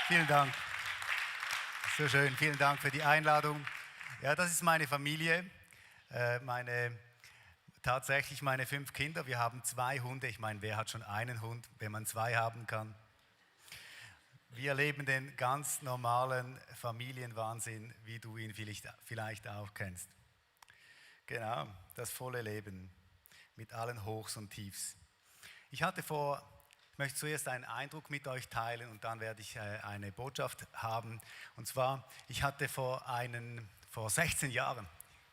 Vielen Dank. So schön. Vielen Dank für die Einladung. Ja, das ist meine Familie. Tatsächlich meine 5 Kinder. Wir haben 2 Hunde. Ich meine, wer hat schon einen Hund, wenn man 2 haben kann? Wir leben den ganz normalen Familienwahnsinn, wie du ihn vielleicht auch kennst. Genau, das volle Leben mit allen Hochs und Tiefs. Ich möchte zuerst einen Eindruck mit euch teilen und dann werde ich eine Botschaft haben. Und zwar, ich hatte vor 16 Jahren,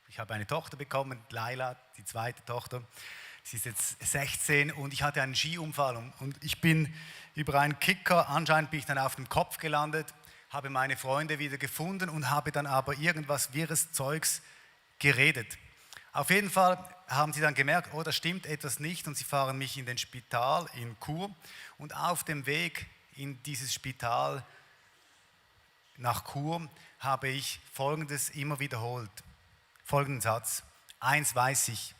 ich habe eine Tochter bekommen, Laila, die zweite Tochter. Sie ist jetzt 16 und ich hatte einen Skiunfall und ich bin über einen Kicker, anscheinend bin ich dann auf dem Kopf gelandet, habe meine Freunde wieder gefunden und habe dann aber irgendwas wirres Zeugs geredet. Auf jeden Fall haben sie dann gemerkt, oh, da stimmt etwas nicht und sie fahren mich in den Spital in Chur und auf dem Weg in dieses Spital nach Chur habe ich Folgendes immer wiederholt, folgenden Satz: Eins weiß ich,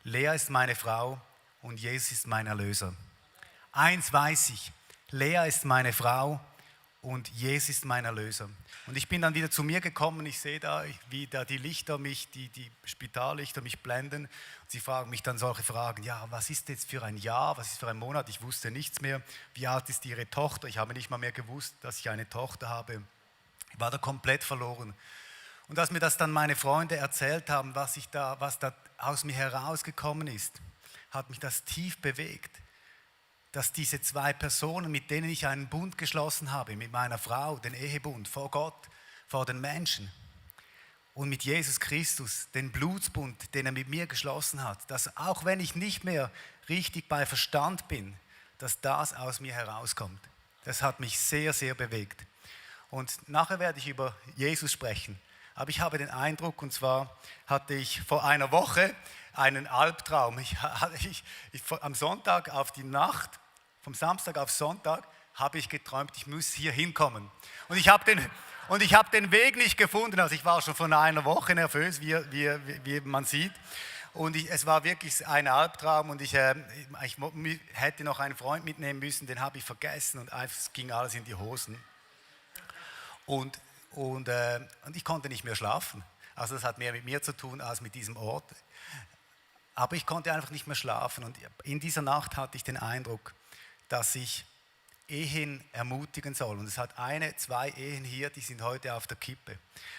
Lea ist meine Frau und Jesus ist mein Erlöser. Eins weiß ich, Lea ist meine Frau und Jesus ist mein Erlöser. Und ich bin dann wieder zu mir gekommen, ich sehe da, wie da die Lichter die Spitallichter mich blenden. Und sie fragen mich dann solche Fragen, ja, was ist jetzt für ein Jahr, was ist für ein Monat? Ich wusste nichts mehr. Wie alt ist Ihre Tochter? Ich habe nicht mal mehr gewusst, dass ich eine Tochter habe. Ich war da komplett verloren. Und als mir das dann meine Freunde erzählt haben, was da aus mir herausgekommen ist, hat mich das tief bewegt, dass diese 2 Personen, mit denen ich einen Bund geschlossen habe, mit meiner Frau, den Ehebund, vor Gott, vor den Menschen und mit Jesus Christus, den Blutsbund, den er mit mir geschlossen hat, dass auch wenn ich nicht mehr richtig bei Verstand bin, dass das aus mir herauskommt. Das hat mich sehr, sehr bewegt. Und nachher werde ich über Jesus sprechen. Aber ich habe den Eindruck, und zwar hatte ich vor einer Woche einen Albtraum. Am Sonntag auf die Nacht, vom Samstag auf Sonntag, habe ich geträumt, ich muss hier hinkommen. Und ich habe den Weg nicht gefunden. Also ich war schon von einer Woche nervös, wie man sieht. Und es war wirklich ein Albtraum und ich hätte noch einen Freund mitnehmen müssen, den habe ich vergessen und es ging alles in die Hosen. Und ich konnte nicht mehr schlafen. Also das hat mehr mit mir zu tun als mit diesem Ort. Aber ich konnte einfach nicht mehr schlafen. Und in dieser Nacht hatte ich den Eindruck, dass ich Ehen ermutigen soll. Und es hat 2 Ehen hier, die sind heute auf der Kippe.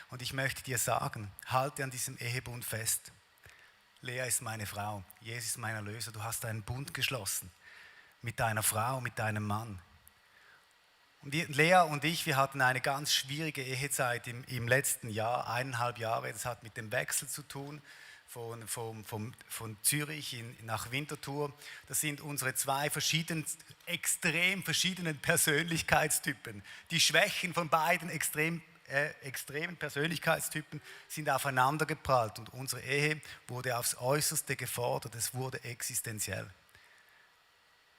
Und ich möchte dir sagen, halte an diesem Ehebund fest. Lea ist meine Frau, Jesus ist mein Erlöser. Du hast einen Bund geschlossen mit deiner Frau, mit deinem Mann. Und Lea und ich, wir hatten eine ganz schwierige Ehezeit im letzten Jahr, 1,5 Jahre. Das hat mit dem Wechsel zu tun, von Zürich nach Winterthur. Das sind unsere 2 extrem verschiedenen Persönlichkeitstypen. Die Schwächen von beiden extremen Persönlichkeitstypen sind aufeinander geprallt und unsere Ehe wurde aufs Äußerste gefordert. Es wurde existenziell.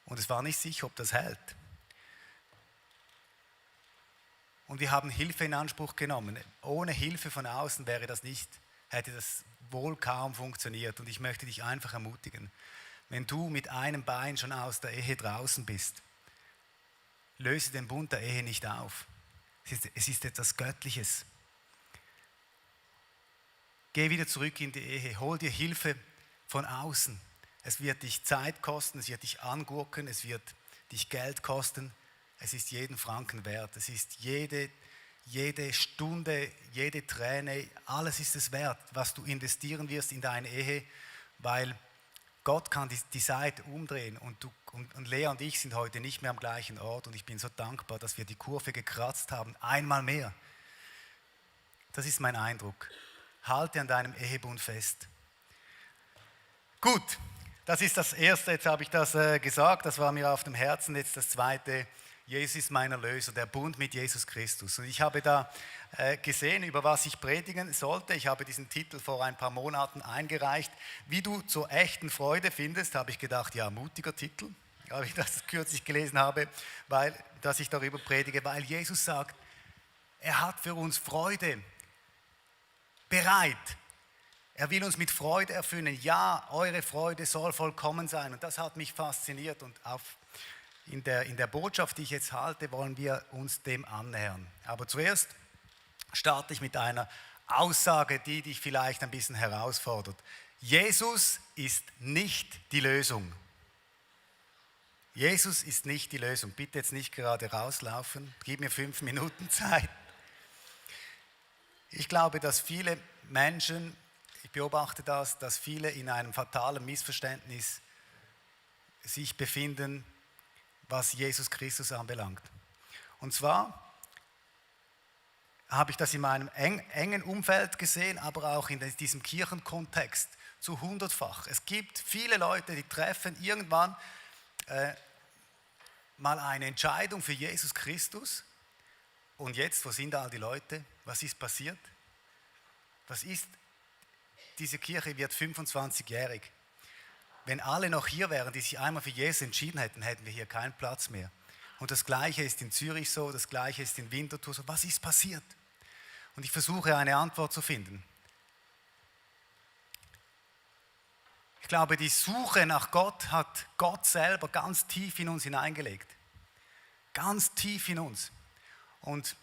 Und es war nicht sicher, ob das hält. Und wir haben Hilfe in Anspruch genommen. Ohne Hilfe von außen hätte das wohl kaum funktioniert. Und ich möchte dich einfach ermutigen, wenn du mit einem Bein schon aus der Ehe draußen bist, löse den Bund der Ehe nicht auf. Es ist etwas Göttliches. Geh wieder zurück in die Ehe, hol dir Hilfe von außen. Es wird dich Zeit kosten, es wird dich angurken, es wird dich Geld kosten. Es ist jeden Franken wert, es ist jede Stunde, jede Träne, alles ist es wert, was du investieren wirst in deine Ehe, weil Gott kann die Seite umdrehen und Lea und ich sind heute nicht mehr am gleichen Ort und ich bin so dankbar, dass wir die Kurve gekratzt haben, einmal mehr. Das ist mein Eindruck. Halte an deinem Ehebund fest. Gut, das ist das Erste, jetzt habe ich das gesagt, das war mir auf dem Herzen, jetzt das Zweite. Jesus ist mein Erlöser, der Bund mit Jesus Christus. Und ich habe da gesehen, über was ich predigen sollte. Ich habe diesen Titel vor ein paar Monaten eingereicht. Wie du zur echten Freude findest, habe ich gedacht, ja, mutiger Titel, weil ich das kürzlich gelesen habe, dass ich darüber predige, weil Jesus sagt, er hat für uns Freude bereit. Er will uns mit Freude erfüllen. Ja, eure Freude soll vollkommen sein. Und das hat mich fasziniert und in der Botschaft, die ich jetzt halte, wollen wir uns dem annähern. Aber zuerst starte ich mit einer Aussage, die dich vielleicht ein bisschen herausfordert. Jesus ist nicht die Lösung. Jesus ist nicht die Lösung. Bitte jetzt nicht gerade rauslaufen. Gib mir 5 Minuten Zeit. Ich glaube, dass viele Menschen, ich beobachte das, dass viele in einem fatalen Missverständnis sich befinden, was Jesus Christus anbelangt. Und zwar habe ich das in meinem engen Umfeld gesehen, aber auch in diesem Kirchenkontext zu 100-fach. Es gibt viele Leute, die treffen irgendwann mal eine Entscheidung für Jesus Christus. Und jetzt, wo sind all die Leute? Was ist passiert? Diese Kirche wird 25-jährig. Wenn alle noch hier wären, die sich einmal für Jesus entschieden hätten, hätten wir hier keinen Platz mehr. Und das Gleiche ist in Zürich so, das Gleiche ist in Winterthur so. Was ist passiert? Und ich versuche eine Antwort zu finden. Ich glaube, die Suche nach Gott hat Gott selber ganz tief in uns hineingelegt. Ganz tief in uns. Und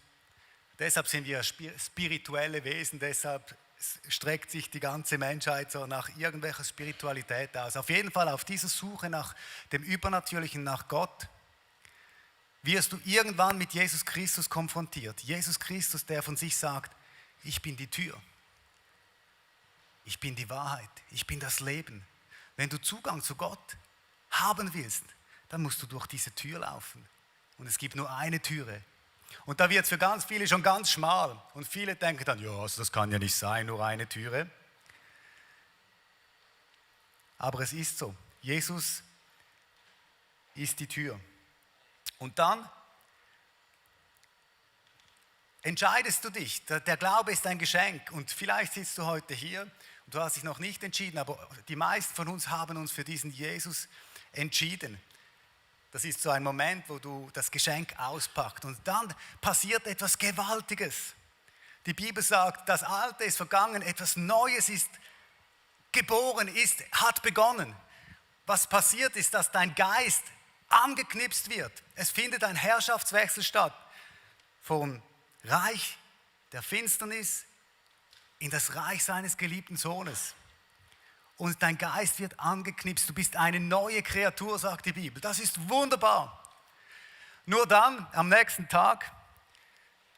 deshalb sind wir spirituelle Wesen, deshalb streckt sich die ganze Menschheit so nach irgendwelcher Spiritualität aus. Auf jeden Fall auf dieser Suche nach dem Übernatürlichen, nach Gott, wirst du irgendwann mit Jesus Christus konfrontiert. Jesus Christus, der von sich sagt, ich bin die Tür. Ich bin die Wahrheit. Ich bin das Leben. Wenn du Zugang zu Gott haben willst, dann musst du durch diese Tür laufen. Und es gibt nur eine Türe. Und da wird es für ganz viele schon ganz schmal. Und viele denken dann, ja, also das kann ja nicht sein, nur eine Türe. Aber es ist so. Jesus ist die Tür. Und dann entscheidest du dich. Der Glaube ist ein Geschenk. Und vielleicht sitzt du heute hier und du hast dich noch nicht entschieden, aber die meisten von uns haben uns für diesen Jesus entschieden. Das ist so ein Moment, wo du das Geschenk auspackst und dann passiert etwas Gewaltiges. Die Bibel sagt, das Alte ist vergangen, etwas Neues ist geboren, hat begonnen. Was passiert ist, dass dein Geist angeknipst wird. Es findet ein Herrschaftswechsel statt vom Reich der Finsternis in das Reich seines geliebten Sohnes. Und dein Geist wird angeknipst. Du bist eine neue Kreatur, sagt die Bibel. Das ist wunderbar. Nur dann, am nächsten Tag,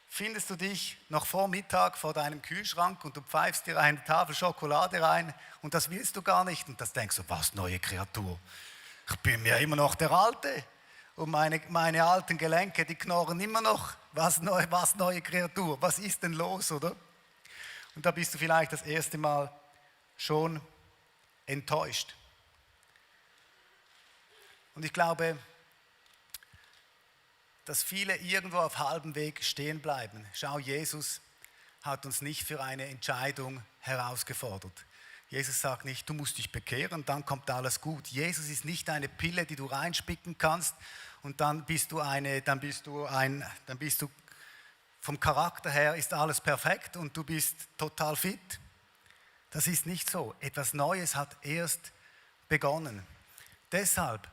findest du dich noch vor Mittag vor deinem Kühlschrank und du pfeifst dir eine Tafel Schokolade rein und das willst du gar nicht. Und das denkst du, was, neue Kreatur? Ich bin ja immer noch der Alte. Und meine alten Gelenke, die knorren immer noch. Was neue Kreatur? Was ist denn los, oder? Und da bist du vielleicht das erste Mal schon enttäuscht. Und ich glaube, dass viele irgendwo auf halbem Weg stehen bleiben. Schau, Jesus hat uns nicht für eine Entscheidung herausgefordert. Jesus sagt nicht, du musst dich bekehren, dann kommt alles gut. Jesus ist nicht eine Pille, die du reinspicken kannst und dann bist du vom Charakter her ist alles perfekt und du bist total fit. Das ist nicht so. Etwas Neues hat erst begonnen. Deshalb,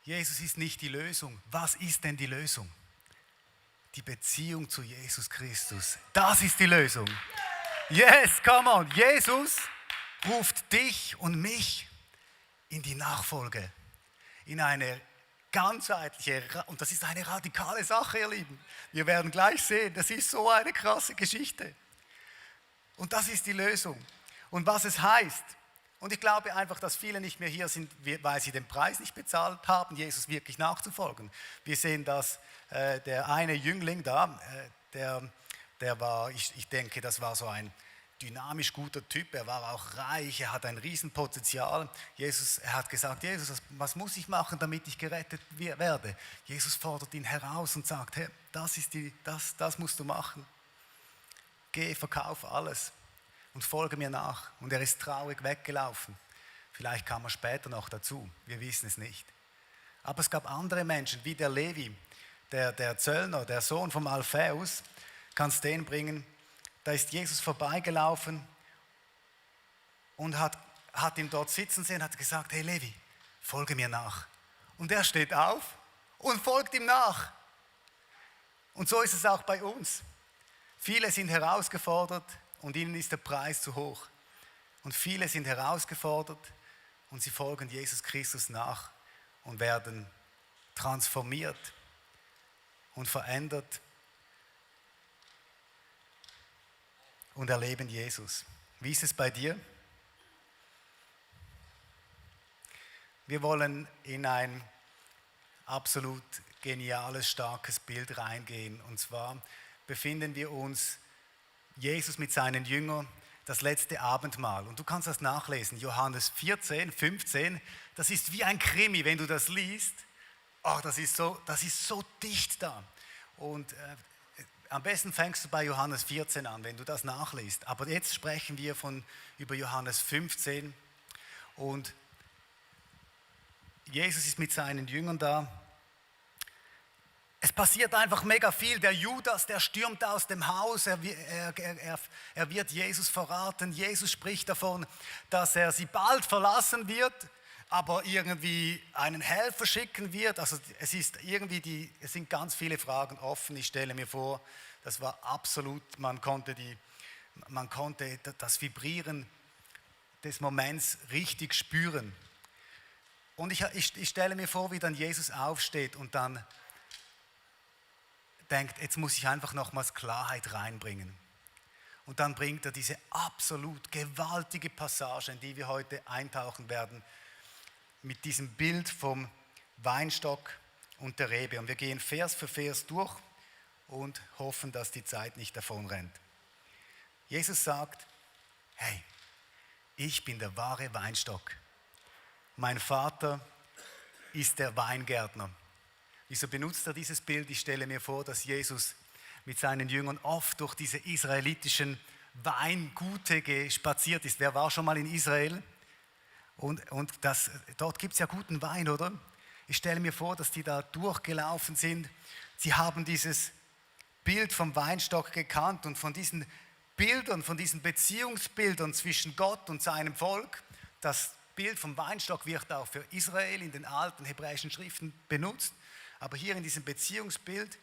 Jesus ist nicht die Lösung. Was ist denn die Lösung? Die Beziehung zu Jesus Christus. Das ist die Lösung. Yes, come on. Jesus ruft dich und mich in die Nachfolge. In eine ganzheitliche, und das ist eine radikale Sache, ihr Lieben. Wir werden gleich sehen, das ist so eine krasse Geschichte. Und das ist die Lösung. Und was es heißt, und ich glaube einfach, dass viele nicht mehr hier sind, weil sie den Preis nicht bezahlt haben, Jesus wirklich nachzufolgen. Wir sehen, dass der eine Jüngling da, der war, ich denke, das war so ein dynamisch guter Typ, er war auch reich, er hat ein Riesenpotenzial. Er hat gesagt, Jesus, was muss ich machen, damit ich gerettet werde? Jesus fordert ihn heraus und sagt, hey, das musst du machen. Geh, verkauf alles und folge mir nach. Und er ist traurig weggelaufen. Vielleicht kam er später noch dazu, wir wissen es nicht. Aber es gab andere Menschen, wie der Levi, der Zöllner, der Sohn vom Alphaeus, kannst den bringen. Da ist Jesus vorbeigelaufen und hat ihn dort sitzen sehen, hat gesagt, hey Levi, folge mir nach. Und er steht auf und folgt ihm nach. Und so ist es auch bei uns. Viele sind herausgefordert und ihnen ist der Preis zu hoch. Und viele sind herausgefordert und sie folgen Jesus Christus nach und werden transformiert und verändert und erleben Jesus. Wie ist es bei dir? Wir wollen in ein absolut geniales, starkes Bild reingehen. Und zwar befinden wir uns, Jesus mit seinen Jüngern, das letzte Abendmahl. Und du kannst das nachlesen, Johannes 14, 15. Das ist wie ein Krimi, wenn du das liest. Oh, das ist so dicht da. Und am besten fängst du bei Johannes 14 an, wenn du das nachliest. Aber jetzt sprechen wir über Johannes 15. Und Jesus ist mit seinen Jüngern da. Es passiert einfach mega viel. Der Judas, der stürmt aus dem Haus, er wird Jesus verraten. Jesus spricht davon, dass er sie bald verlassen wird, aber irgendwie einen Helfer schicken wird. Also es sind ganz viele Fragen offen. Ich stelle mir vor, das war absolut, man konnte das Vibrieren des Moments richtig spüren. Und ich stelle mir vor, wie dann Jesus aufsteht und dann denkt, jetzt muss ich einfach nochmals Klarheit reinbringen. Und dann bringt er diese absolut gewaltige Passage, in die wir heute eintauchen werden, mit diesem Bild vom Weinstock und der Rebe. Und wir gehen Vers für Vers durch und hoffen, dass die Zeit nicht davon rennt. Jesus sagt, hey, ich bin der wahre Weinstock. Mein Vater ist der Weingärtner. Wieso benutzt er dieses Bild? Ich stelle mir vor, dass Jesus mit seinen Jüngern oft durch diese israelitischen Weingute spaziert ist. Wer war schon mal in Israel? Dort gibt es ja guten Wein, oder? Ich stelle mir vor, dass die da durchgelaufen sind. Sie haben dieses Bild vom Weinstock gekannt und von diesen Bildern, von diesen Beziehungsbildern zwischen Gott und seinem Volk. Das Bild vom Weinstock wird auch für Israel in den alten hebräischen Schriften benutzt. Aber hier in diesem Beziehungsbild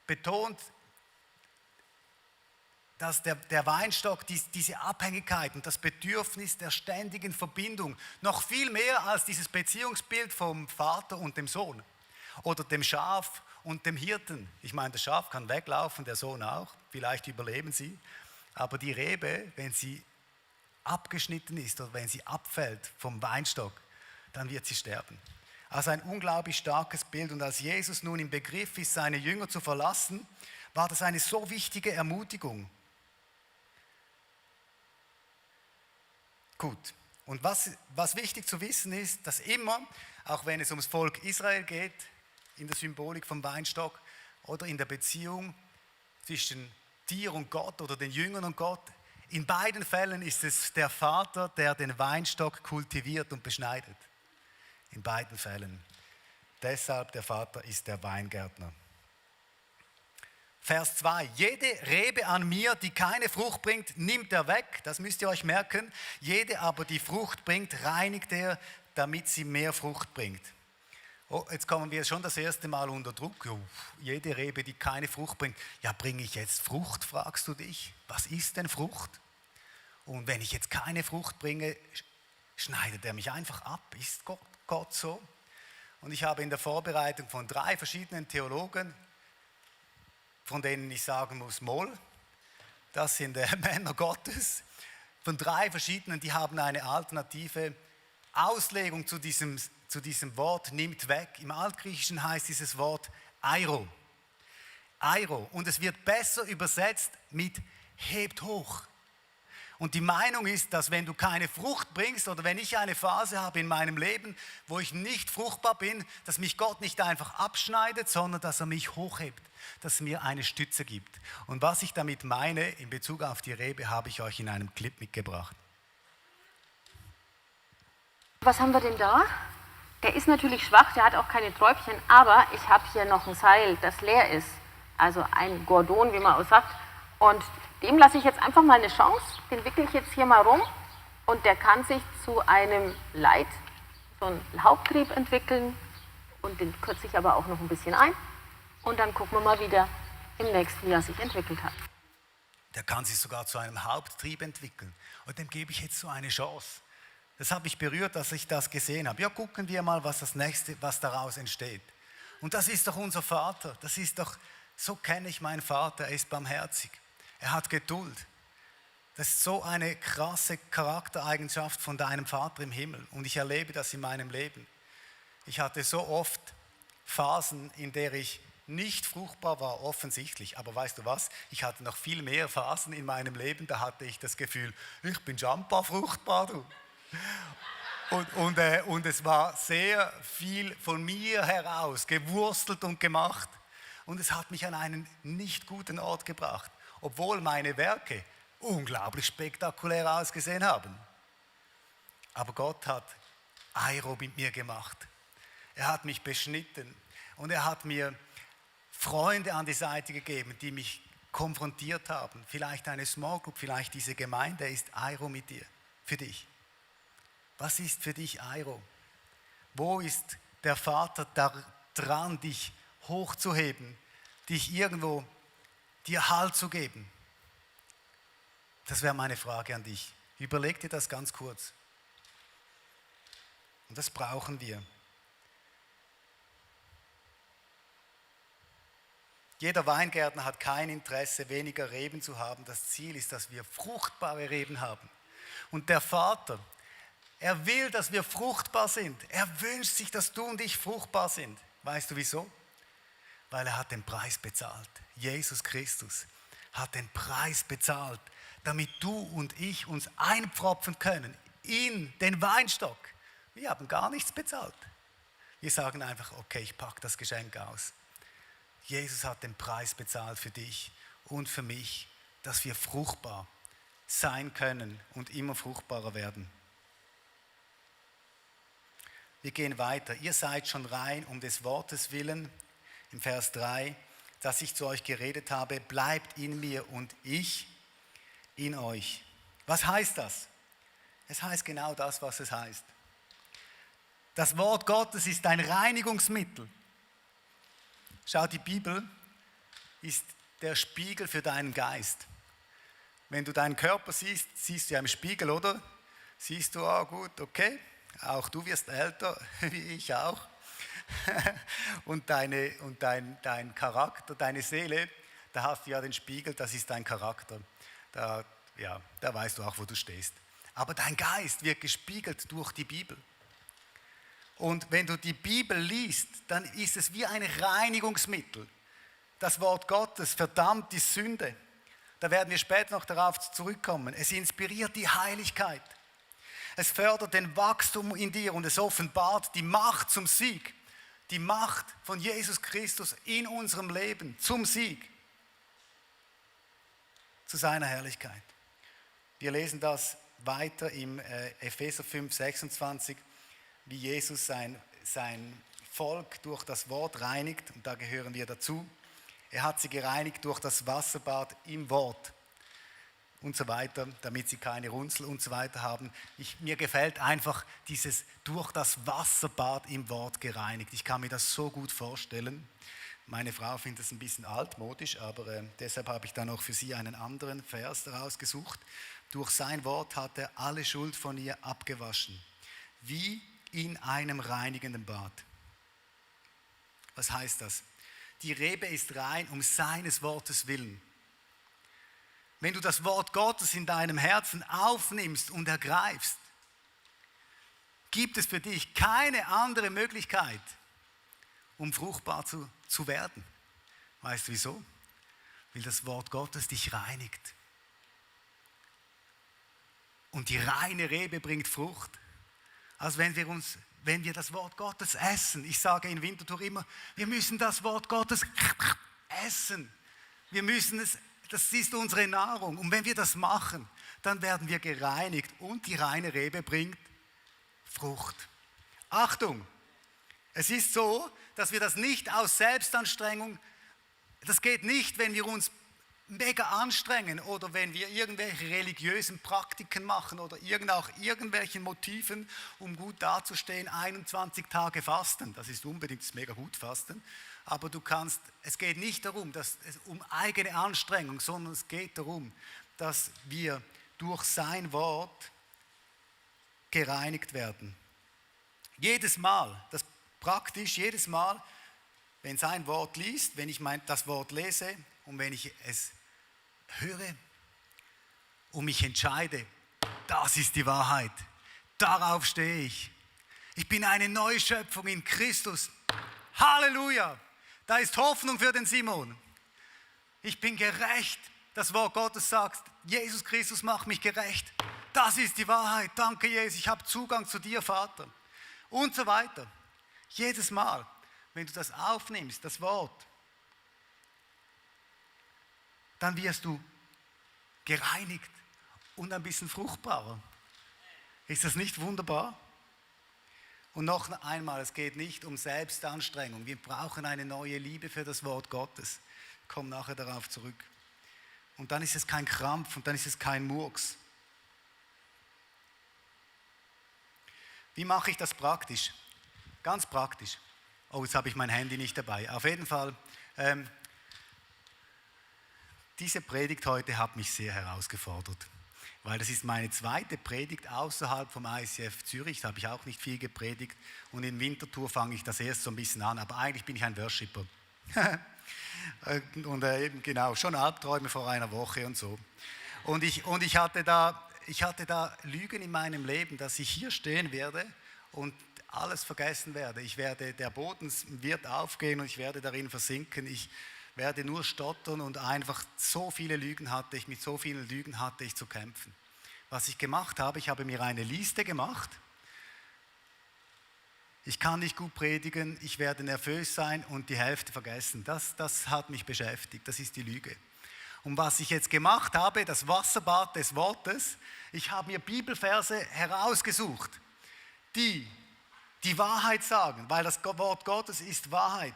betont, dass der Weinstock diese Abhängigkeit und das Bedürfnis der ständigen Verbindung noch viel mehr als dieses Beziehungsbild vom Vater und dem Sohn oder dem Schaf und dem Hirten. Ich meine, das Schaf kann weglaufen, der Sohn auch, vielleicht überleben sie. Aber die Rebe, wenn sie abgeschnitten ist oder wenn sie abfällt vom Weinstock, dann wird sie sterben. Also ein unglaublich starkes Bild. Und als Jesus nun im Begriff ist, seine Jünger zu verlassen, war das eine so wichtige Ermutigung. Gut. Und was wichtig zu wissen ist, dass immer, auch wenn es ums Volk Israel geht, in der Symbolik vom Weinstock oder in der Beziehung zwischen dir und Gott oder den Jüngern und Gott, in beiden Fällen ist es der Vater, der den Weinstock kultiviert und beschneidet. In beiden Fällen. Deshalb der Vater ist der Weingärtner. Vers 2. Jede Rebe an mir, die keine Frucht bringt, nimmt er weg. Das müsst ihr euch merken. Jede aber, die Frucht bringt, reinigt er, damit sie mehr Frucht bringt. Oh, jetzt kommen wir schon das erste Mal unter Druck. Jede Rebe, die keine Frucht bringt. Ja, bringe ich jetzt Frucht, fragst du dich? Was ist denn Frucht? Und wenn ich jetzt keine Frucht bringe, schneidet er mich einfach ab. Ist Gott so? Und ich habe in der Vorbereitung von 3 verschiedenen Theologen, von denen ich sagen muss, das sind Männer Gottes, von 3 verschiedenen, die haben eine alternative Auslegung zu diesem Wort, nimmt weg. Im Altgriechischen heißt dieses Wort Airo. Airo. Und es wird besser übersetzt mit hebt hoch. Und die Meinung ist, dass wenn du keine Frucht bringst oder wenn ich eine Phase habe in meinem Leben, wo ich nicht fruchtbar bin, dass mich Gott nicht einfach abschneidet, sondern dass er mich hochhebt, dass er mir eine Stütze gibt. Und was ich damit meine in Bezug auf die Rebe, habe ich euch in einem Clip mitgebracht. Was haben wir denn da? Der ist natürlich schwach, der hat auch keine Träubchen, aber ich habe hier noch ein Seil, das leer ist. Also ein Gordon, wie man auch sagt. Und dem lasse ich jetzt einfach mal eine Chance, den wickle ich jetzt hier mal rum und der kann sich zu einem Leit, so einem Haupttrieb entwickeln und den kürze ich aber auch noch ein bisschen ein. Und dann gucken wir mal wieder im nächsten Jahr sich entwickelt hat. Der kann sich sogar zu einem Haupttrieb entwickeln. Und dem gebe ich jetzt so eine Chance. Das hat mich berührt, dass ich das gesehen habe. Ja, gucken wir mal, was daraus entsteht. Und das ist doch unser Vater. So kenne ich meinen Vater. Er ist barmherzig. Er hat Geduld. Das ist so eine krasse Charaktereigenschaft von deinem Vater im Himmel. Und ich erlebe das in meinem Leben. Ich hatte so oft Phasen, in der ich nicht fruchtbar war, offensichtlich. Aber weißt du was? Ich hatte noch viel mehr Phasen in meinem Leben, da hatte ich das Gefühl, ich bin Jampa fruchtbar, du. Und es war sehr viel von mir heraus gewurstelt und gemacht. Und es hat mich an einen nicht guten Ort gebracht, obwohl meine Werke unglaublich spektakulär ausgesehen haben. Aber Gott hat Airo mit mir gemacht. Er hat mich beschnitten und er hat mir Freunde an die Seite gegeben, die mich konfrontiert haben. Vielleicht eine Small Group, vielleicht diese Gemeinde ist Airo mit dir, für dich. Was ist für dich Airo? Wo ist der Vater dran, dich hochzuheben, dich irgendwo, dir Halt zu geben? Das wäre meine Frage an dich. Überleg dir das ganz kurz. Und das brauchen wir. Jeder Weingärtner hat kein Interesse, weniger Reben zu haben. Das Ziel ist, dass wir fruchtbare Reben haben. Und der Vater, er will, dass wir fruchtbar sind. Er wünscht sich, dass du und ich fruchtbar sind. Weißt du wieso? Weil er hat den Preis bezahlt. Jesus Christus hat den Preis bezahlt, damit du und ich uns einpfropfen können in den Weinstock. Wir haben gar nichts bezahlt. Wir sagen einfach, okay, ich packe das Geschenk aus. Jesus hat den Preis bezahlt für dich und für mich, dass wir fruchtbar sein können und immer fruchtbarer werden. Wir gehen weiter. Ihr seid schon rein um des Wortes willen, im Vers 3, dass ich zu euch geredet habe, bleibt in mir und ich in euch. Was heißt das? Es heißt genau das, was es heißt. Das Wort Gottes ist ein Reinigungsmittel. Schau, die Bibel ist der Spiegel für deinen Geist. Wenn du deinen Körper siehst, siehst du ja im Spiegel, oder? Siehst du, gut, okay, auch du wirst älter, wie ich auch. Und dein Charakter, deine Seele, da hast du ja den Spiegel, das ist dein Charakter. Da weißt du auch, wo du stehst. Aber dein Geist wird gespiegelt durch die Bibel. Und wenn du die Bibel liest, dann ist es wie ein Reinigungsmittel. Das Wort Gottes verdammt die Sünde. Da werden wir später noch darauf zurückkommen. Es inspiriert die Heiligkeit. Es fördert den Wachstum in dir und es offenbart die Macht zum Sieg. Die Macht von Jesus Christus in unserem Leben zum Sieg. Zu seiner Herrlichkeit. Wir lesen das weiter im Epheser 5, 26. Wie Jesus sein Volk durch das Wort reinigt, und da gehören wir dazu. Er hat sie gereinigt durch das Wasserbad im Wort und so weiter, damit sie keine Runzel und so weiter haben. Mir gefällt einfach dieses durch das Wasserbad im Wort gereinigt. Ich kann mir das so gut vorstellen. Meine Frau findet es ein bisschen altmodisch, aber deshalb habe ich dann auch für sie einen anderen Vers rausgesucht. Durch sein Wort hat er alle Schuld von ihr abgewaschen. Wie in einem reinigenden Bad. Was heißt das? Die Rebe ist rein um seines Wortes willen. Wenn du das Wort Gottes in deinem Herzen aufnimmst und ergreifst, gibt es für dich keine andere Möglichkeit, um fruchtbar zu werden. Weißt du wieso? Weil das Wort Gottes dich reinigt. Und die reine Rebe bringt Frucht. Also wenn wir das Wort Gottes essen, ich sage in Winterthur immer, wir müssen das Wort Gottes essen. Wir müssen es, das ist unsere Nahrung. Und wenn wir das machen, dann werden wir gereinigt und die reine Rebe bringt Frucht. Achtung, es ist so, dass wir das nicht aus Selbstanstrengung, das geht nicht, wenn wir uns mega anstrengen oder wenn wir irgendwelche religiösen Praktiken machen oder auch irgendwelchen Motiven, um gut dazustehen, 21 Tage fasten. Das ist unbedingt das mega gut fasten. Aber es geht nicht darum, um eigene Anstrengung, sondern es geht darum, dass wir durch sein Wort gereinigt werden. Jedes Mal, jedes Mal, wenn sein Wort liest, wenn ich das Wort lese und wenn ich es höre und mich entscheide, das ist die Wahrheit, darauf stehe ich. Ich bin eine neue Schöpfung in Christus. Halleluja! Da ist Hoffnung für den Simon. Ich bin gerecht. Das Wort Gottes sagt, Jesus Christus macht mich gerecht. Das ist die Wahrheit. Danke, Jesus. Ich habe Zugang zu dir, Vater. Und so weiter. Jedes Mal, wenn du das aufnimmst, das Wort, dann wirst du gereinigt und ein bisschen fruchtbarer. Ist das nicht wunderbar? Und noch einmal, es geht nicht um Selbstanstrengung. Wir brauchen eine neue Liebe für das Wort Gottes. Ich komme nachher darauf zurück. Und dann ist es kein Krampf und dann ist es kein Murks. Wie mache ich das praktisch? Ganz praktisch. Oh, jetzt habe ich mein Handy nicht dabei. Auf jeden Fall, diese Predigt heute hat mich sehr herausgefordert. Weil das ist meine zweite Predigt außerhalb vom ICF Zürich. Da habe ich auch nicht viel gepredigt. Und in Winterthur fange ich das erst so ein bisschen an. Aber eigentlich bin ich ein Worshipper. Und eben genau, schon Albträume vor einer Woche und so. Und ich hatte da Lügen in meinem Leben, dass ich hier stehen werde und alles vergessen werde. Der Boden wird aufgehen und ich werde darin versinken. Ich werde nur stottern und einfach mit so vielen Lügen hatte ich zu kämpfen. Was ich gemacht habe, ich habe mir eine Liste gemacht. Ich kann nicht gut predigen, ich werde nervös sein und die Hälfte vergessen. Das hat mich beschäftigt, das ist die Lüge. Und was ich jetzt gemacht habe, das Wasserbad des Wortes, ich habe mir Bibelverse herausgesucht, die Wahrheit sagen, weil das Wort Gottes ist Wahrheit.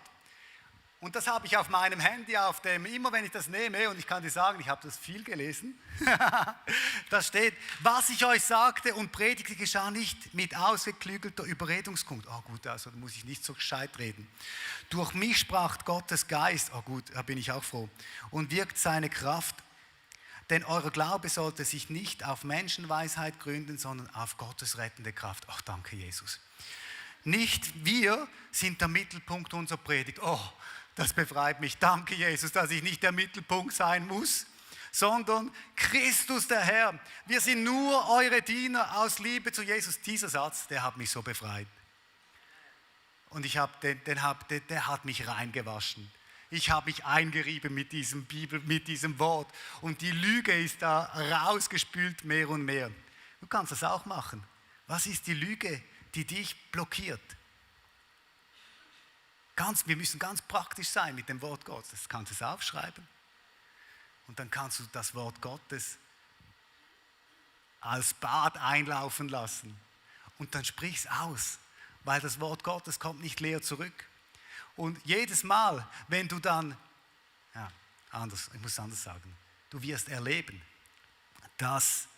Und das habe ich auf meinem Handy, immer wenn ich das nehme, und ich kann dir sagen, ich habe das viel gelesen, da steht, was ich euch sagte und predigte, geschah nicht mit ausgeklügelter Überredungskunst. Oh gut, also da muss ich nicht so gescheit reden. Durch mich sprach Gottes Geist, oh gut, da bin ich auch froh, und wirkt seine Kraft. Denn euer Glaube sollte sich nicht auf Menschenweisheit gründen, sondern auf Gottes rettende Kraft. Ach, danke Jesus. Nicht wir sind der Mittelpunkt unserer Predigt. Oh, das befreit mich. Danke, Jesus, dass ich nicht der Mittelpunkt sein muss, sondern Christus, der Herr. Wir sind nur eure Diener aus Liebe zu Jesus. Dieser Satz, der hat mich so befreit. Und der hat mich reingewaschen. Ich habe mich eingerieben mit diesem Wort. Und die Lüge ist da rausgespült mehr und mehr. Du kannst das auch machen. Was ist die Lüge, die dich blockiert? Wir müssen ganz praktisch sein mit dem Wort Gottes. Das kannst du es aufschreiben. Und dann kannst du das Wort Gottes als Bad einlaufen lassen. Und dann sprich es aus, weil das Wort Gottes kommt nicht leer zurück. Und jedes Mal, wenn du dann, ich muss es anders sagen, du wirst erleben, dass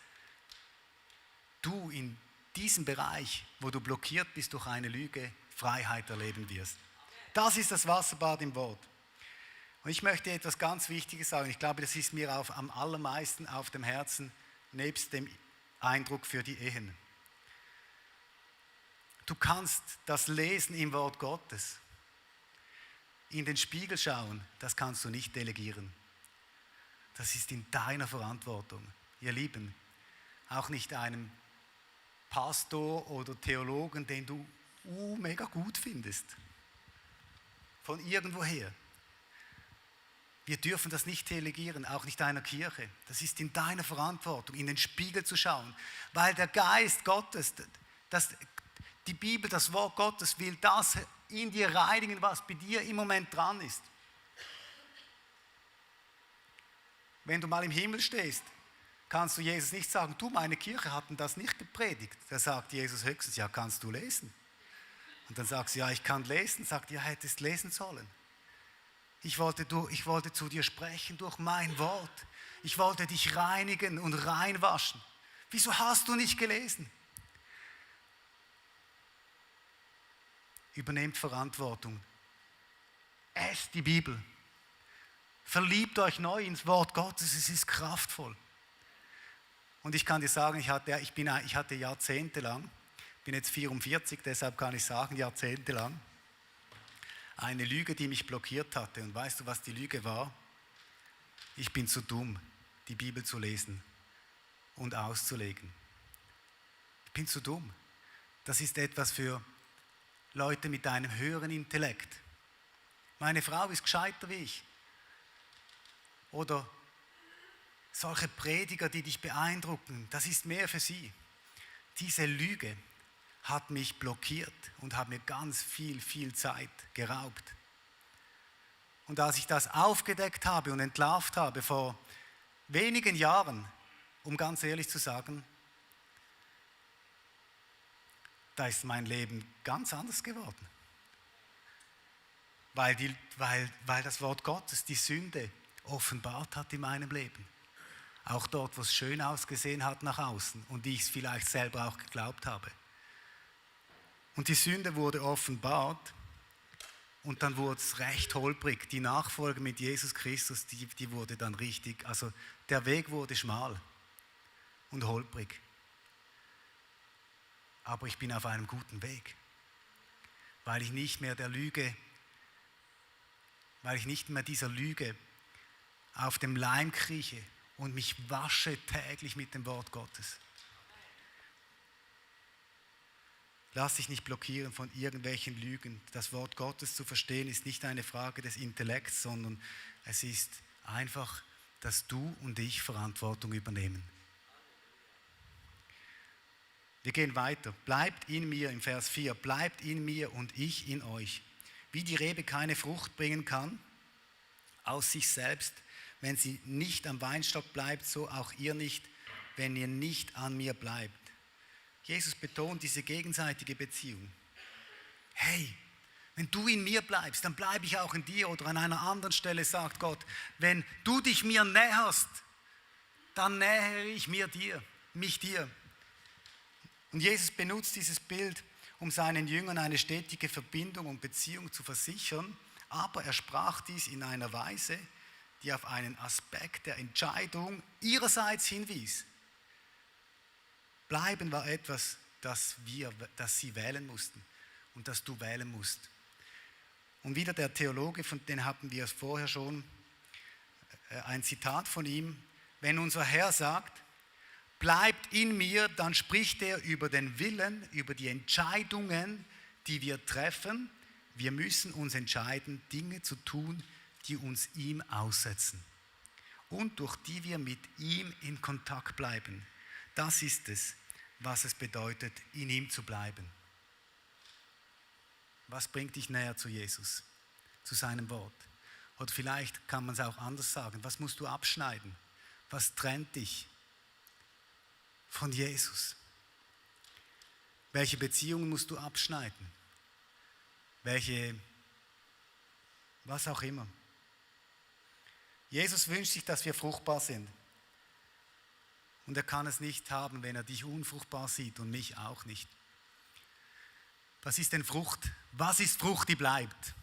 du in diesem Bereich, wo du blockiert bist durch eine Lüge, Freiheit erleben wirst. Das ist das Wasserbad im Wort. Und ich möchte etwas ganz Wichtiges sagen. Ich glaube, das ist mir am allermeisten auf dem Herzen, nebst dem Eindruck für die Ehen. Du kannst das Lesen im Wort Gottes, in den Spiegel schauen, das kannst du nicht delegieren. Das ist in deiner Verantwortung. Ihr Lieben, auch nicht einem Pastor oder Theologen, den du mega gut findest. Von irgendwoher. Wir dürfen das nicht delegieren, auch nicht einer Kirche. Das ist in deiner Verantwortung, in den Spiegel zu schauen. Weil der Geist Gottes, die Bibel, das Wort Gottes will das in dir reinigen, was bei dir im Moment dran ist. Wenn du mal im Himmel stehst, kannst du Jesus nicht sagen, du, meine Kirche hatten das nicht gepredigt. Da sagt Jesus höchstens, ja, kannst du lesen? Und dann sagst du, ja, ich kann lesen. Sagt, ja, hättest lesen sollen. Ich wollte zu dir sprechen durch mein Wort. Ich wollte dich reinigen und reinwaschen. Wieso hast du nicht gelesen? Übernehmt Verantwortung. Esst die Bibel. Verliebt euch neu ins Wort Gottes, es ist kraftvoll. Und ich kann dir sagen, ich hatte jahrzehntelang, ich bin jetzt 44, deshalb kann ich sagen, jahrzehntelang, eine Lüge, die mich blockiert hatte. Und weißt du, was die Lüge war? Ich bin zu dumm, die Bibel zu lesen und auszulegen. Ich bin zu dumm. Das ist etwas für Leute mit einem höheren Intellekt. Meine Frau ist gescheiter wie ich. Oder solche Prediger, die dich beeindrucken, das ist mehr für sie. Diese Lüge hat mich blockiert und hat mir ganz viel Zeit geraubt. Und als ich das aufgedeckt habe und entlarvt habe vor wenigen Jahren, um ganz ehrlich zu sagen, da ist mein Leben ganz anders geworden. Weil das Wort Gottes die Sünde offenbart hat in meinem Leben. Auch dort, wo es schön ausgesehen hat nach außen und ich es vielleicht selber auch geglaubt habe. Und die Sünde wurde offenbart und dann wurde es recht holprig. Die Nachfolge mit Jesus Christus, die wurde dann richtig, also der Weg wurde schmal und holprig. Aber ich bin auf einem guten Weg, weil ich nicht mehr dieser Lüge auf dem Leim krieche und mich wasche täglich mit dem Wort Gottes. Lass dich nicht blockieren von irgendwelchen Lügen. Das Wort Gottes zu verstehen ist nicht eine Frage des Intellekts, sondern es ist einfach, dass du und ich Verantwortung übernehmen. Wir gehen weiter. Bleibt in mir, im Vers 4, bleibt in mir und ich in euch. Wie die Rebe keine Frucht bringen kann, aus sich selbst, wenn sie nicht am Weinstock bleibt, so auch ihr nicht, wenn ihr nicht an mir bleibt. Jesus betont diese gegenseitige Beziehung. Hey, wenn du in mir bleibst, dann bleibe ich auch in dir. Oder an einer anderen Stelle sagt Gott, wenn du dich mir näherst, dann nähere ich mich dir. Und Jesus benutzt dieses Bild, um seinen Jüngern eine stetige Verbindung und Beziehung zu versichern, aber er sprach dies in einer Weise, die auf einen Aspekt der Entscheidung ihrerseits hinwies. Bleiben war etwas, das sie wählen mussten und das du wählen musst. Und wieder der Theologe, von dem hatten wir es vorher schon, ein Zitat von ihm, wenn unser Herr sagt, bleibt in mir, dann spricht er über den Willen, über die Entscheidungen, die wir treffen. Wir müssen uns entscheiden, Dinge zu tun, die uns ihm aussetzen und durch die wir mit ihm in Kontakt bleiben. Das ist es, was es bedeutet, in ihm zu bleiben. Was bringt dich näher zu Jesus, zu seinem Wort? Oder vielleicht kann man es auch anders sagen. Was musst du abschneiden? Was trennt dich von Jesus? Welche Beziehungen musst du abschneiden? Was auch immer. Jesus wünscht sich, dass wir fruchtbar sind. Und er kann es nicht haben, wenn er dich unfruchtbar sieht und mich auch nicht. Was ist denn Frucht? Was ist Frucht, die bleibt?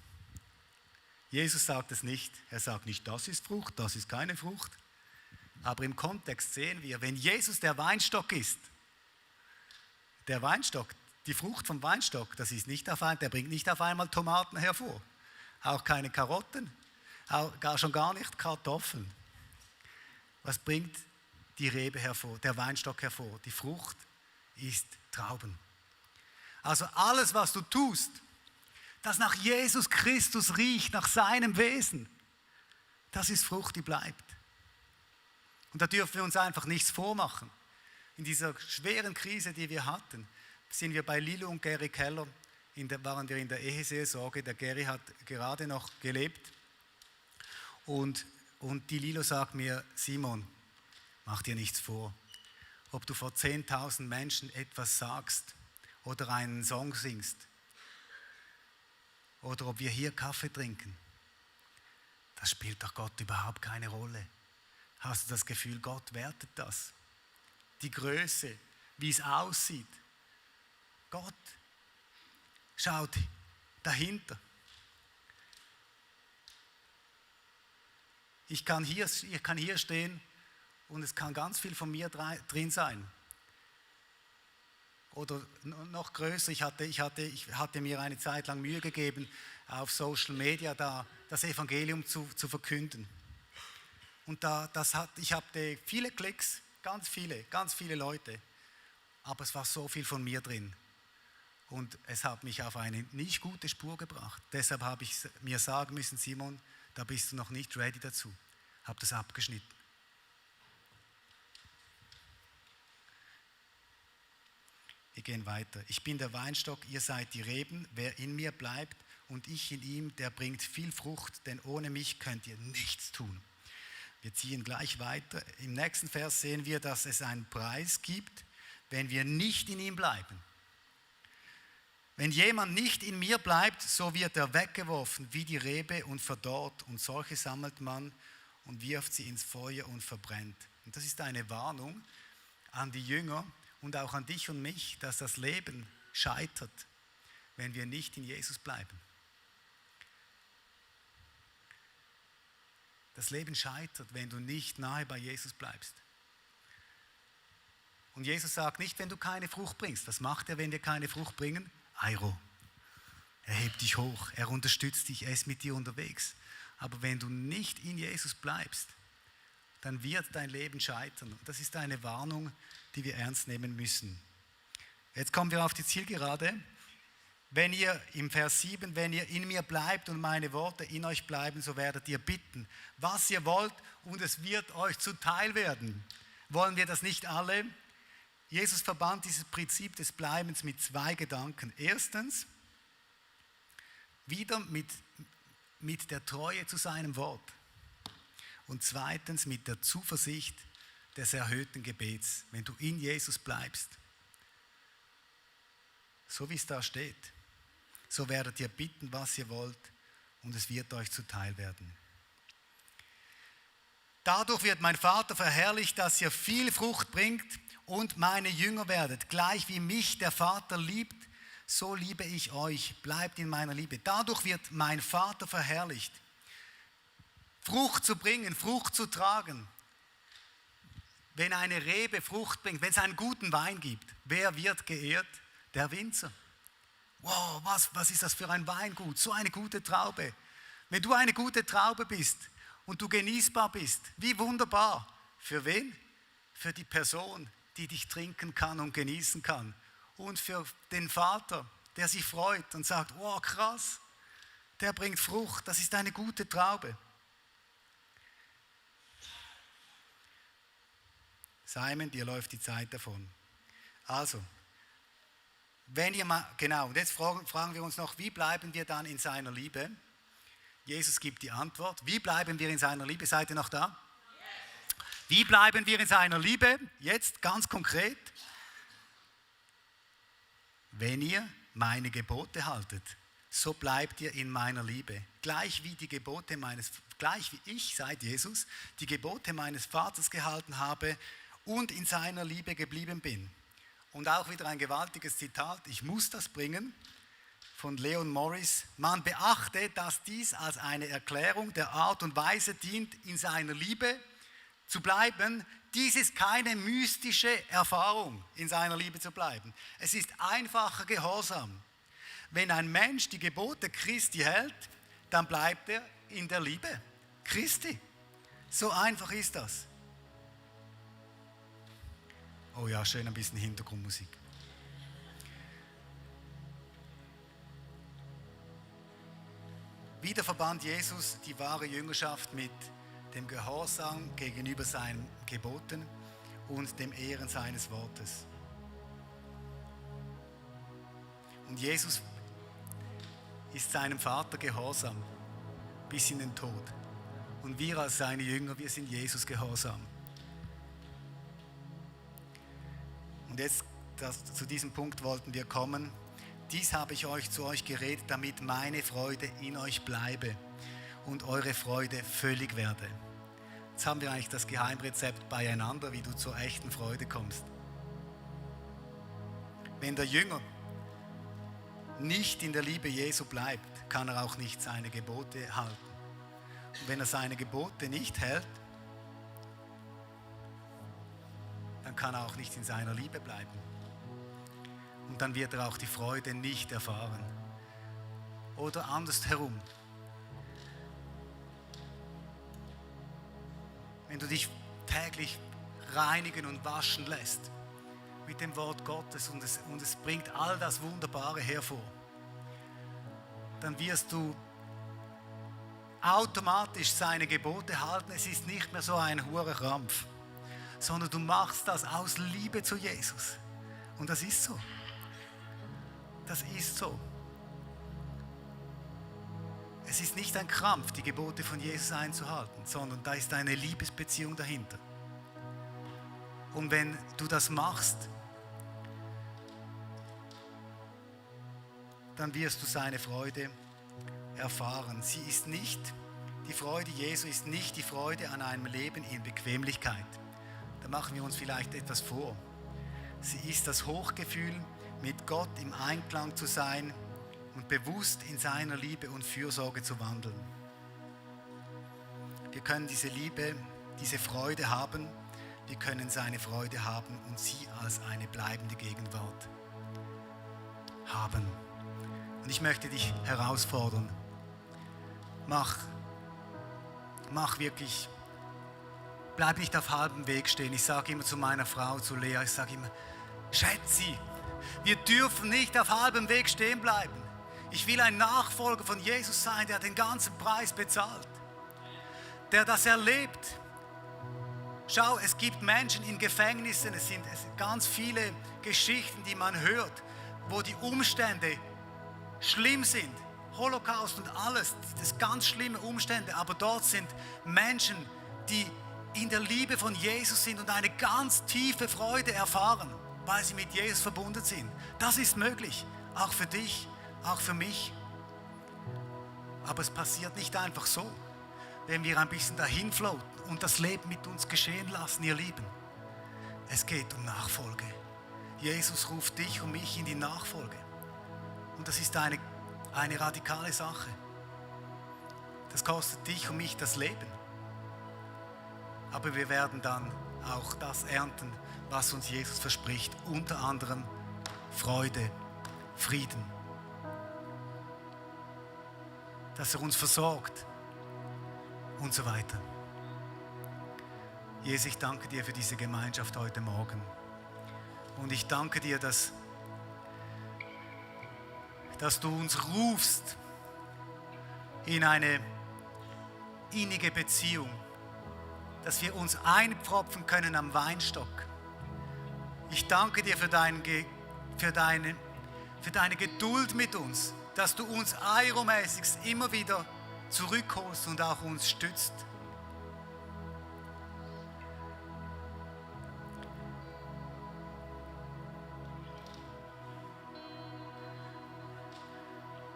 Jesus sagt es nicht. Er sagt nicht, das ist Frucht, das ist keine Frucht. Aber im Kontext sehen wir, wenn Jesus der Weinstock ist, der Weinstock, die Frucht vom Weinstock, der bringt nicht auf einmal Tomaten hervor. Auch keine Karotten, schon gar nicht Kartoffeln. Was bringt die Rebe hervor, der Weinstock hervor? Die Frucht ist Trauben. Also alles, was du tust, das nach Jesus Christus riecht, nach seinem Wesen, das ist Frucht, die bleibt. Und da dürfen wir uns einfach nichts vormachen. In dieser schweren Krise, die wir hatten, sind wir bei Lilo und Gary Keller, waren wir in der Eheseelsorge. Der Gary hat gerade noch gelebt. Und die Lilo sagt mir, Simon, mach dir nichts vor. Ob du vor 10.000 Menschen etwas sagst oder einen Song singst oder ob wir hier Kaffee trinken. das spielt doch Gott überhaupt keine Rolle. Hast du das Gefühl, Gott wertet das? Die Größe, wie es aussieht. Gott schaut dahinter. Ich kann hier stehen und es kann ganz viel von mir drin sein. Oder noch größer, ich hatte mir eine Zeit lang Mühe gegeben, auf Social Media da das Evangelium zu verkünden. Und ich hatte viele Klicks, ganz viele Leute. Aber es war so viel von mir drin. Und es hat mich auf eine nicht gute Spur gebracht. Deshalb habe ich mir sagen müssen, Simon, da bist du noch nicht ready dazu. Habe das abgeschnitten. Wir gehen weiter. Ich bin der Weinstock, ihr seid die Reben. Wer in mir bleibt und ich in ihm, der bringt viel Frucht, denn ohne mich könnt ihr nichts tun. Wir ziehen gleich weiter. Im nächsten Vers sehen wir, dass es einen Preis gibt, wenn wir nicht in ihm bleiben. Wenn jemand nicht in mir bleibt, so wird er weggeworfen wie die Rebe und verdorrt. Und solche sammelt man und wirft sie ins Feuer und verbrennt. Und das ist eine Warnung an die Jünger und auch an dich und mich, dass das Leben scheitert, wenn wir nicht in Jesus bleiben. Das Leben scheitert, wenn du nicht nahe bei Jesus bleibst. Und Jesus sagt nicht, wenn du keine Frucht bringst. Was macht er, wenn wir keine Frucht bringen? Airo. Er hebt dich hoch, er unterstützt dich, er ist mit dir unterwegs. Aber wenn du nicht in Jesus bleibst, dann wird dein Leben scheitern. Und das ist eine Warnung, die wir ernst nehmen müssen. Jetzt kommen wir auf die Zielgerade. Wenn ihr, im Vers 7, wenn ihr in mir bleibt und meine Worte in euch bleiben, so werdet ihr bitten, was ihr wollt, und es wird euch zuteil werden. Wollen wir das nicht alle? Jesus verband dieses Prinzip des Bleibens mit zwei Gedanken. Erstens, wieder mit der Treue zu seinem Wort. Und zweitens, mit der Zuversicht des erhöhten Gebets, wenn du in Jesus bleibst. So wie es da steht. So werdet ihr bitten, was ihr wollt, und es wird euch zuteil werden. Dadurch wird mein Vater verherrlicht, dass ihr viel Frucht bringt und meine Jünger werdet. Gleich wie mich der Vater liebt, so liebe ich euch. Bleibt in meiner Liebe. Dadurch wird mein Vater verherrlicht. Frucht zu bringen, Frucht zu tragen. Wenn eine Rebe Frucht bringt, wenn es einen guten Wein gibt, wer wird geehrt? Der Winzer. Wow, was ist das für ein Weingut? So eine gute Traube. Wenn du eine gute Traube bist und du genießbar bist, wie wunderbar. Für wen? Für die Person, die dich trinken kann und genießen kann. Und für den Vater, der sich freut und sagt, wow, krass, der bringt Frucht, das ist eine gute Traube. Simon, dir läuft die Zeit davon. Also, wenn ihr mal, genau, und jetzt fragen wir uns noch, wie bleiben wir dann in seiner Liebe? Jesus gibt die Antwort. Wie bleiben wir in seiner Liebe? Seid ihr noch da? Yes. Wie bleiben wir in seiner Liebe? Jetzt ganz konkret. Wenn ihr meine Gebote haltet, so bleibt ihr in meiner Liebe. Gleich wie ich, seit Jesus, die Gebote meines Vaters gehalten habe und in seiner Liebe geblieben bin. Und auch wieder ein gewaltiges Zitat, ich muss das bringen, von Leon Morris. Man beachte, dass dies als eine Erklärung der Art und Weise dient, in seiner Liebe zu bleiben. Dies ist keine mystische Erfahrung, in seiner Liebe zu bleiben. Es ist einfacher Gehorsam. Wenn ein Mensch die Gebote Christi hält, dann bleibt er in der Liebe Christi. So einfach ist das. Oh ja, schön ein bisschen Hintergrundmusik. Wieder verband Jesus die wahre Jüngerschaft mit dem Gehorsam gegenüber seinen Geboten und dem Ehren seines Wortes. Und Jesus ist seinem Vater gehorsam bis in den Tod. Und wir als seine Jünger, wir sind Jesus gehorsam. Und jetzt, zu diesem Punkt wollten wir kommen. Dies habe ich zu euch geredet, damit meine Freude in euch bleibe und eure Freude völlig werde. Jetzt haben wir eigentlich das Geheimrezept beieinander, wie du zur echten Freude kommst. Wenn der Jünger nicht in der Liebe Jesu bleibt, kann er auch nicht seine Gebote halten. Und wenn er seine Gebote nicht hält, dann kann er auch nicht in seiner Liebe bleiben. Und dann wird er auch die Freude nicht erfahren. Oder andersherum. Wenn du dich täglich reinigen und waschen lässt mit dem Wort Gottes und es bringt all das Wunderbare hervor, dann wirst du automatisch seine Gebote halten. Es ist nicht mehr so ein hoher Krampf, sondern du machst das aus Liebe zu Jesus. Und das ist so. Das ist so. Es ist nicht ein Krampf, die Gebote von Jesus einzuhalten, sondern da ist eine Liebesbeziehung dahinter. Und wenn du das machst, dann wirst du seine Freude erfahren. Die Freude Jesu ist nicht die Freude an einem Leben in Bequemlichkeit. Da machen wir uns vielleicht etwas vor. Sie ist das Hochgefühl, mit Gott im Einklang zu sein und bewusst in seiner Liebe und Fürsorge zu wandeln. Wir können diese Liebe, diese Freude haben, wir können seine Freude haben und sie als eine bleibende Gegenwart haben. Und ich möchte dich herausfordern, mach wirklich, bleib nicht auf halbem Weg stehen. Ich sage immer zu meiner Frau, zu Lea, ich sage immer, Schätzi, wir dürfen nicht auf halbem Weg stehen bleiben. Ich will ein Nachfolger von Jesus sein, der den ganzen Preis bezahlt, der das erlebt. Schau, es gibt Menschen in Gefängnissen, es sind ganz viele Geschichten, die man hört, wo die Umstände schlimm sind. Holocaust und alles, das sind ganz schlimme Umstände, aber dort sind Menschen, die in der Liebe von Jesus sind und eine ganz tiefe Freude erfahren, weil sie mit Jesus verbunden sind. Das ist möglich, auch für dich, auch für mich. Aber es passiert nicht einfach so, wenn wir ein bisschen dahin floaten und das Leben mit uns geschehen lassen, ihr Lieben. Es geht um Nachfolge. Jesus ruft dich und mich in die Nachfolge. Und das ist eine radikale Sache. Das kostet dich und mich das Leben. Aber wir werden dann auch das ernten, was uns Jesus verspricht. Unter anderem Freude, Frieden. Dass er uns versorgt und so weiter. Jesus, ich danke dir für diese Gemeinschaft heute Morgen. Und ich danke dir, dass du uns rufst in eine innige Beziehung, dass wir uns einpfropfen können am Weinstock. Ich danke dir für deine Geduld mit uns, dass du uns eiromäßig immer wieder zurückholst und auch uns stützt.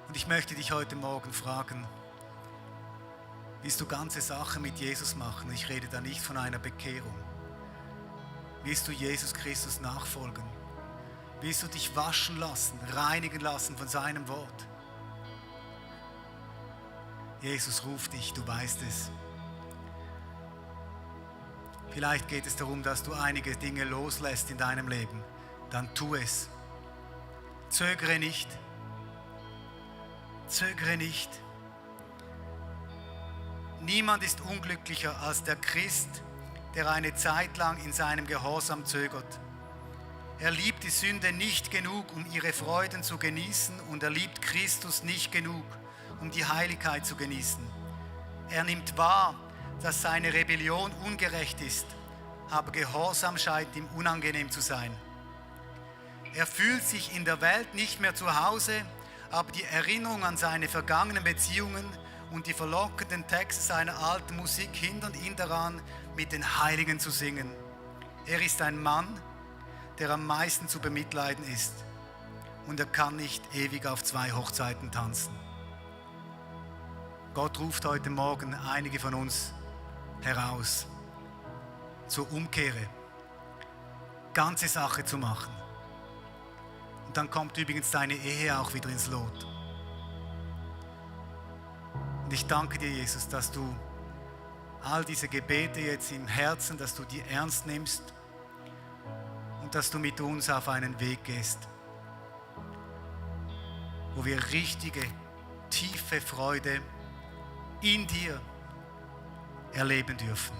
Und ich möchte dich heute Morgen fragen, willst du ganze Sache mit Jesus machen? Ich rede da nicht von einer Bekehrung. Willst du Jesus Christus nachfolgen? Willst du dich waschen lassen, reinigen lassen von seinem Wort? Jesus ruft dich, du weißt es. Vielleicht geht es darum, dass du einige Dinge loslässt in deinem Leben. Dann tu es. Zögere nicht. Zögere nicht. Niemand ist unglücklicher als der Christ, der eine Zeit lang in seinem Gehorsam zögert. Er liebt die Sünde nicht genug, um ihre Freuden zu genießen, und er liebt Christus nicht genug, um die Heiligkeit zu genießen. Er nimmt wahr, dass seine Rebellion ungerecht ist, aber Gehorsam scheint ihm unangenehm zu sein. Er fühlt sich in der Welt nicht mehr zu Hause, aber die Erinnerung an seine vergangenen Beziehungen und die verlockenden Texte seiner alten Musik hindern ihn daran, mit den Heiligen zu singen. Er ist ein Mann, der am meisten zu bemitleiden ist, und er kann nicht ewig auf 2 Hochzeiten tanzen. Gott ruft heute Morgen einige von uns heraus, zur Umkehre, ganze Sache zu machen. Und dann kommt übrigens deine Ehe auch wieder ins Lot. Und ich danke dir, Jesus, dass du all diese Gebete jetzt im Herzen, dass du die ernst nimmst und dass du mit uns auf einen Weg gehst, wo wir richtige, tiefe Freude in dir erleben dürfen.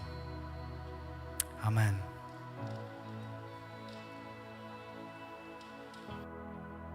Amen.